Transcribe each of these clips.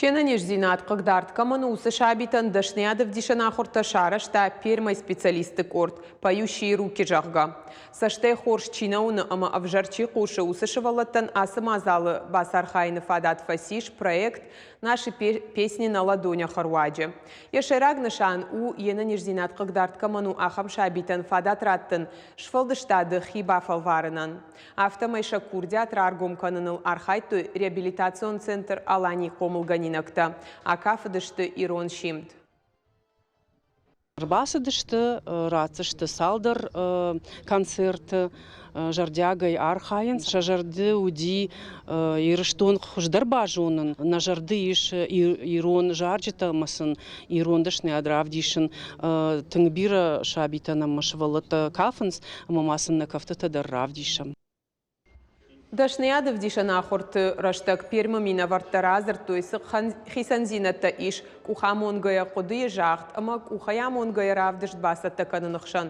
Се нӕниздзинад хъыгдард кӕмӕн у, уыцы сабитӕн дӕсныйад ӕвдисӕн ахуыртӕ сарӕзта Пермӕй специалистты къорд «Поющие руки», зӕгъгӕ. Цӕстӕй хорз чи нӕ уыны ӕмӕ ӕвзӕр чи хъусы, уыцы сывӕллӕттӕн ацы мадзалы бацархайыны фадат фӕцис проект «Наши песни на ладонях» руаджы. Йӕ сӕйраг нысан у, йе нӕниздзинад хъыгдард кӕмӕн у, ахӕм сабитӕн фадат раттын сфӕлдыстады хи бафӕлварынӕн. Афтӕмӕй сӕ курдиат раргом кӕныныл архайдтой реабилитацион центр «Алани» хъомылгӕнинӕгтӕ, акафыдысты ирон симд. Ӕрбацыдысты, ратдзысты цалдӕр концерты, зӕрдиагӕй архайынц. Сӕ зӕрды уыди Ирыстон хуыздӕр базонын. Нӕ зӕрды ис ирон зарджытӕ ӕмӕ сын ирон дӕсныйад равдисын. Тынг бирӕ сабитӕ нӕм сывӕллӕттӕ кафынц, ӕмӕ ма сын нӕ кӕфтытӕ дӕр равдисӕм. Дӕсныйад ӕвдисӕн ахуырты рӕстӕг Пермы минӕвӕрттӕ радзырдтой, цы хицӕндзинӕдтӕ ис къухамонгӕйӕ хъуыдыйы загъд ӕмӕ къухӕйамонгӕйӕ равдыст бацӕттӕ кӕныны хсӕн.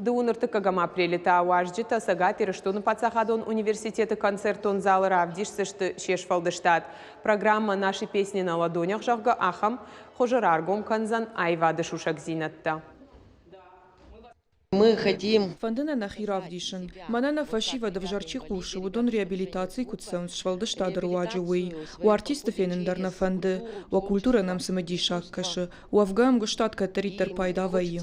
Дыууын ӕртыккӕгӕм апрелы та уазджытӕ Цӕгат Ирыстоны паддзахадон университеты концертон залы равдисдзысты се сфӕлдыстад. Программӕ «Наши песни на ладонях», зӕгъгӕ, ахӕм хуызы раргом кӕндзӕн аивады сусӕгдзинӕдтӕ. Мы хотим. Фӕнды нӕ нӕхи равдисын. Мӕнӕ нӕ фӕсивӕд ӕвзӕр чи хъусы, уыдон реабилитацийы куыд цӕуынц сфӕлдыстады руаджы, уый. Уӕ артисты фенын дӕр нӕ фӕнды. Уӕ культурӕ нӕм цымыдисаг кӕсы. Уӕвгӕ ӕмгуыстад кӕддӕриддӕр пайда вӕййы.